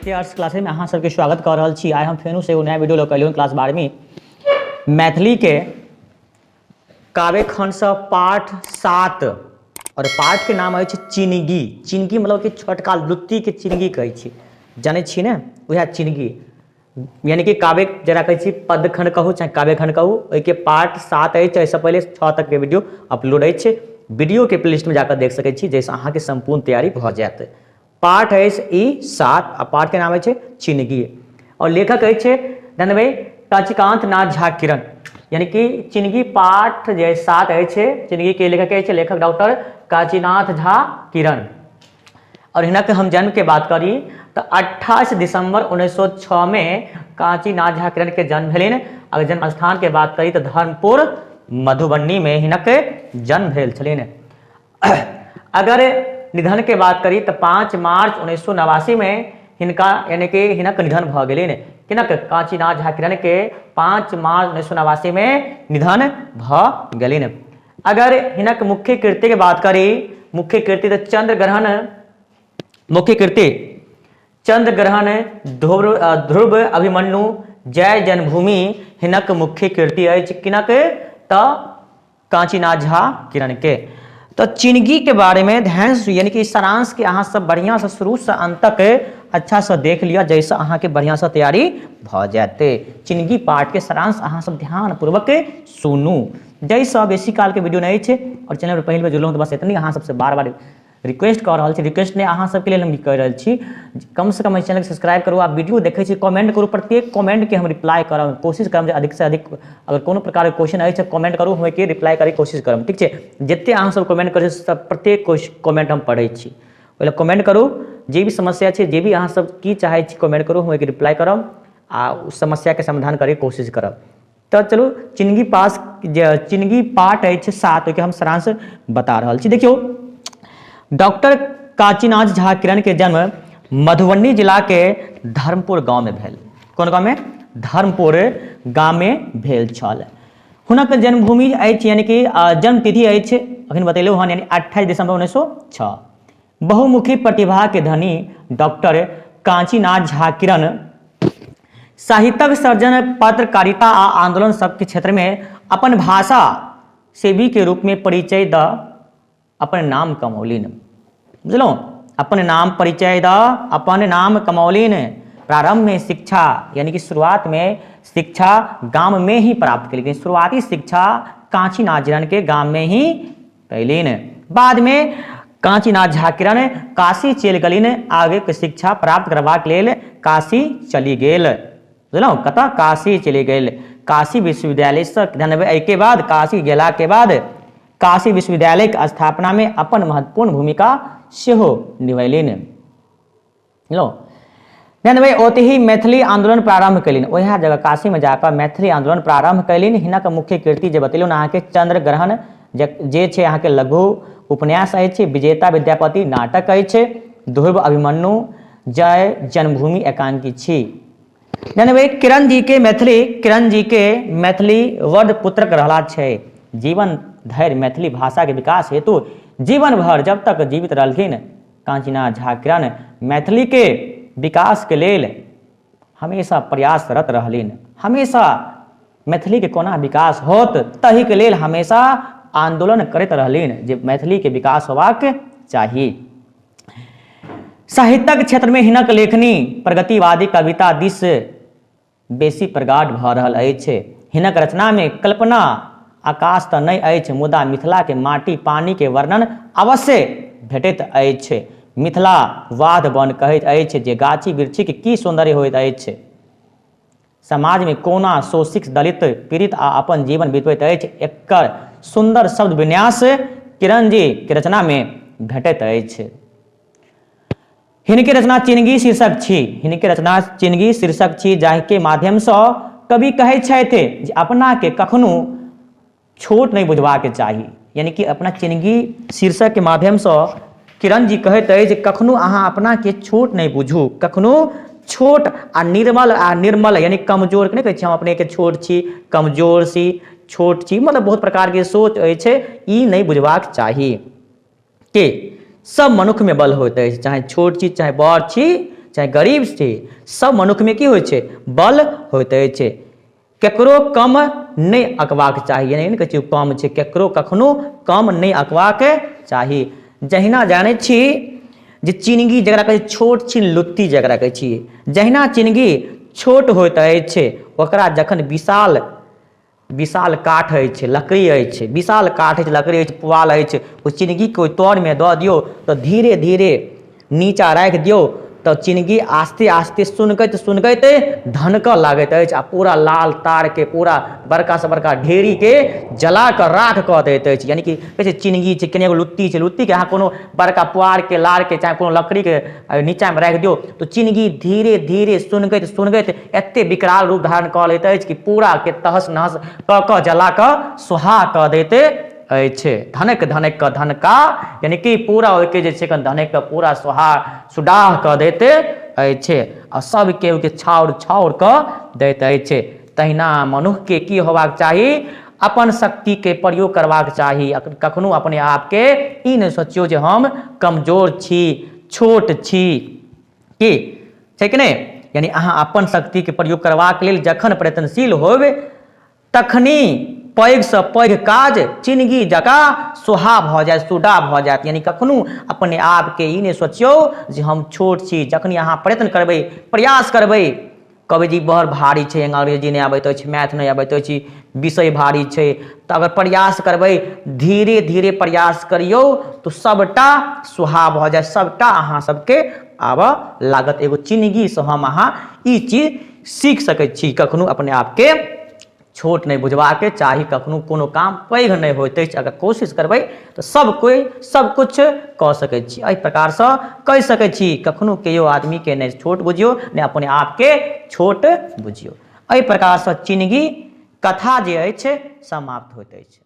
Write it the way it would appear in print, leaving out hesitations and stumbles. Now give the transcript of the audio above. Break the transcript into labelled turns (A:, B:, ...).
A: सत्य आर्ट्स क्लासेमे अहाँ सबके स्वागत कऽ रहल छी। आइ हम फेरोसँ एगो नया वीडियो लऽ कऽ एलहुँ। क्लास 12वीं मैथिलीके काव्यखण्डसँ पाठ 7 और पाठके नाम अछि चिनगी। चिनगी मतलब कि छोटका लुत्तीके चिनगी कहै छी, जानै छी ने, उएह चिनगी, यानी कि काव्य जकरा कहै छी, पदखण्ड कहू चाहे काव्यखण्ड कहू, ओहिके पार्ट 7 अछि। एहिसँ पहिले 6 तकके वीडियो अपलोड अछि, वीडियोके प्लेलिस्टमे जाकऽ देख सकै छी, जाहिसँ अहाँके सम्पूर्ण तैयारी भऽ जायत। पाठ अछि ई 7 आ पाठके नाम अछि चिनगी और लेखक अछि धनबै काशीकांत नाथ झा किरण। यानी कि चिनगी पाठ जे 7 अछि, चिनगीके लेखक अछि लेखक डॉक्टर काशीनाथ झा किरण। और हिनक हम जन्म के बात करी तऽ 28 दिसंबर 1906 में काशीनाथ झा किरण के जन्म भेलनि। अगर जन्म स्थान के बात करी तऽ धर्मपुर मधुबनी में हिनक जन्म भेल छलनि। अगर निधन के बात करी तऽ 5 मार्च 1989 में हिनका यानी कि हिनक निधन भऽ गेलनि। किनक? काशीनाथ झा किरण के 5 मार्च 1989 में निधन भऽ गेलनि। अगर हिनक मुख्य कृति के बात करी, मुख्य कृति तऽ चंद्र ग्रहण, मुख्य कृति चंद्र ग्रहण, ध्रुव ध्रुव अभिमन्यु, जय जन्मभूमि हिनक मुख्य कृति अछि। किनक? तऽ कांचीनाथ झा किरण के। तो चिनगी के बारे में ध्यान से, यानी कि सारांश के अहाँ सब बढ़िया से शुरू से अंत तक अच्छा से देख लिया, जैसे अहाँ के बढ़िया से तैयारी भ जाते। चिनगी पाठ के सारांश अहाँ सब ध्यान पूर्वक सुनू, जैसे बेसी काल के वीडियो नहीं है। और चैनल पर पहिल बेर जुड़लहुँ तो बस इतनी अहाँ सबसे बार बार रिक्वेस्ट कऽ रहल छी, रिक्वेस्ट नहि, अहाँ सबके लेल हम कहि रहल छी, कम से कम एहि चैनलके सब्सक्राइब करू आ वीडियो देखै छी कमेंट करू, प्रत्येक कमेंटके हम रिप्लाई करब, कोशिश करब जे अधिक से अधिक अगर कोनो प्रकारके क्वेश्चन अछि कमेंट करू, हम ओहिके रिप्लाई करैके कोशिश करब। ठीक छै, जते अहाँ सब कमेंट करै छी सब प्रत्येक कमेंट हम पढ़ै छी, ओहि लए कमेंट करू, जे भी समस्या छै, जे भी अहाँ सब की चाहै छी कमेंट करू, हम ओहिके रिप्लाई करब आ ओ समस्याके समाधान करैके कोशिश करब। तऽ चलू चिनगी पास जे चिनगी पाठ अछि 7, ओहिके हम सारांश बता रहल छी। देखियौ, डॉक्टर काशीनाथ झा किरण के जन्म मधुबनी जिला के धर्मपुर गांव में भेल। कोन गांव में? धर्मपुर गांव में भेल छल। हुनक जन्मभूमि अछि यानी कि जन्मतिथि अछि अखन बतेलहुँ हन, यानी 28 दिसंबर 1906। बहुमुखी प्रतिभा के धनी डॉक्टर कांचीनाथ झा किरण साहित्यक सर्जन, पत्रकारिता आ आंदोलन सबके क्षेत्र में अपन भाषा सेवी के रूप में परिचय द अपन नाम कमौलिन। बुझलहुँ? अपन नाम परिचय द अपन नाम कमौलिन। प्रारंभ में शिक्षा यानी कि शुरुआत में शिक्षा गांव में ही प्राप्त केलखिन। शुरुआती शिक्षा कांचीनाथ किरण के गांव में ही कैलिन। बाद में कांचीनाथ झा किरण काशी चलि गेलिन, आगे के शिक्षा प्राप्त करबाक लेल काशी चलि गेल। बुझलहुँ? कतऽ? काशी चलि गेल। काशी विश्वविद्यालयसँ ध्यान देबै, एहिके बाद काशी गेला के बाद काशी विश्वविद्यालय के स्थापना में अपन महत्वपूर्ण भूमिका सेहो निभैलिन। बुझलहुँ? ध्यान देबै, ओतहि मैथिली आंदोलन प्रारंभ कयलनि। ओएह जगह काशीमे जाकऽ मैथिली आंदोलन प्रारंभ कयलनि। हिनक मुख्य कृति जे बतेलहुँ अहाँके चंद्र ग्रहण जे छै अहाँके लघु उपन्यास अछि, विजेता विद्यापति नाटक अछि, ध्रुव अभिमन्यु, जय जन्मभूमि एकांकी छी। ध्यान देबै, किरण जी के मैथिली, किरण जी के मैथिली वर्द पुत्रक रहला छै। जीवन धरि मैथिली भाषा के विकास हेतु जीवन भर जब तक जीवित रहलखिन कांचीनाथ झा किरण मैथिली के विकास के लेल हमेशा प्रयासरत रहलिन। हमेशा मैथिली के कोना विकास होत तही के लेल हमेशा आंदोलन करैत रहलिन जे मैथिली के विकास होबाक चाही। साहित्यक क्षेत्र में हिनक लेखनी प्रगतिवादी कविता दिस बेसी प्रगाढ़ भऽ रहल अछि। हिनक रचनामे कल्पना आकाश तऽ नहि अछि, मुदा मिथिलाके माटि पानिके वर्णन अवश्य भेटैत अछि। मिथिला वाध वन कहैत अछि जे गाछी वृक्षीक की सौन्दर्य होइत अछि। समाजमे कोना शोषित, दलित, पीड़ित आ अपन जीवन बितबैत अछि, एकर सुन्दर शब्द विन्यास किरण जी के रचनामे भेटैत अछि। हिनके रचना चिनगी शीर्षक छी, हिनके रचना चिनगी शीर्षक छी, जाहिके माध्यमसँ कवि कहै छथि जे अपनाके कखनो छोट नहि बुझबाक चाही। यानी कि अपना चिनगी शीर्षकके माध्यमसँ किरण जी कहैत अछि जे कखनो अहाँ अपनाके छोट नहि बुझू, कखनो छोट आ निर्मल आ निर्मल यानी कमजोर नहि कहै छी हम अपनेके छोट छी, कमजोर छी, छोट छी, मतलब बहुत प्रकारके सोच अछि, ई नहि बुझबाक चाही। के सब मनुक्खमे बल होइत अछि, चाहे छोट छी चाहे बड़ छी, चाहे गरीब छी, सब मनुक्खमे की होइ छै? बल होइत अछि। ककरो कम नहि अकबाक चाही, यानी नहि कहै छै कम छै, ककरो कखनो कम नहि अकबाक चाही। जहिना जानै छी जे चिनगी जकरा कहै छै छोट छिन लुत्ती जकरा कहै छी, जहिना चिनगी छोट होइत अछि, ओकरा जखन विशाल विशाल काठ अछि, लकड़ी अछि, विशाल काठ अछि, लकड़ी अछि, पुआल अछि, ओ चिनगीके ओहि तरमे दऽ दियौ तऽ धीरे धीरे नीचाँ राखि दियौ तऽ चिनगी आस्ते आस्ते सुनकैत सुनकैत धनकऽ लागैत अछि आ पूरा लाल तारके पूरा बड़कासँ बड़का ढेरीके जला कऽ राख कऽ दैत अछि। यानि कि कहै छै चिनगी छै, कनि एगो लुत्ती छै, लुत्तीके अहाँ कोनो बड़का पुआरके लारके चाहे कोनो लकड़ीके नीचाँमे राखि दियौ तऽ चिनगी धीरे धीरे सुनगैत सुनगैत एतेक विकराल रूप धारण कऽ लैत अछि कि पूराके तहस नहस कऽ कऽ जला कऽ सोहा कऽ दैत अछि। धनक धनक कऽ धनका, यानि कि पूरा ओहिके जे छै धनक कऽ पूरा सोहा सुडाह कऽ दैत अछि आ सभके ओहिके छाउर छाउर कऽ दैत अछि। तहिना मनुक्खके की होबाक चाही? अपन शक्तिके प्रयोग करबाक चाही। कखनो अपने आपके ई नहि सोचियौ जे हम कमजोर छी, छोट छी। की छै कि नहि? यानी अहाँ अपन शक्तिके प्रयोग करबाक लेल जखन प्रयत्नशील होबै तखनी पैघसँ पैघ काज चिनगी जकाँ सोहा भऽ जायत, सुडा भऽ जायत। यानी कखनो अपने आपके ई नहि सोचियौ जे हम छोट छी। जखनी अहाँ प्रयत्न करबै, प्रयास करबै, कहबै जे ई बड़ भारी छै, अंग्रेजी नहि आबैत अछि, मैथ नहि आबैत अछि, विषय भारी छै, तऽ अगर प्रयास करबै, धीरे धीरे प्रयास करियौ तऽ सभटा सुहा भऽ जायत, सभटा अहाँ सबके आबऽ लागत। एगो चिनगीसँ हम अहाँ ई चीज सीख सकै छी। कखनो अपने आपके छोट नहि बुझबाके चाही। कखनो कोनो काम पैघ नहि होइत अछि। अगर कोशिश करबै तऽ सब कोइ सब किछु कऽ सकै छी। एहि प्रकारसँ कहि सकै छी, कखनो केओ आदमीके नहि छोट बुझियौ, नहि अपने आपके छोट बुझियौ। एहि प्रकारसँ चिनगी कथा जे अछि समाप्त होइत अछि।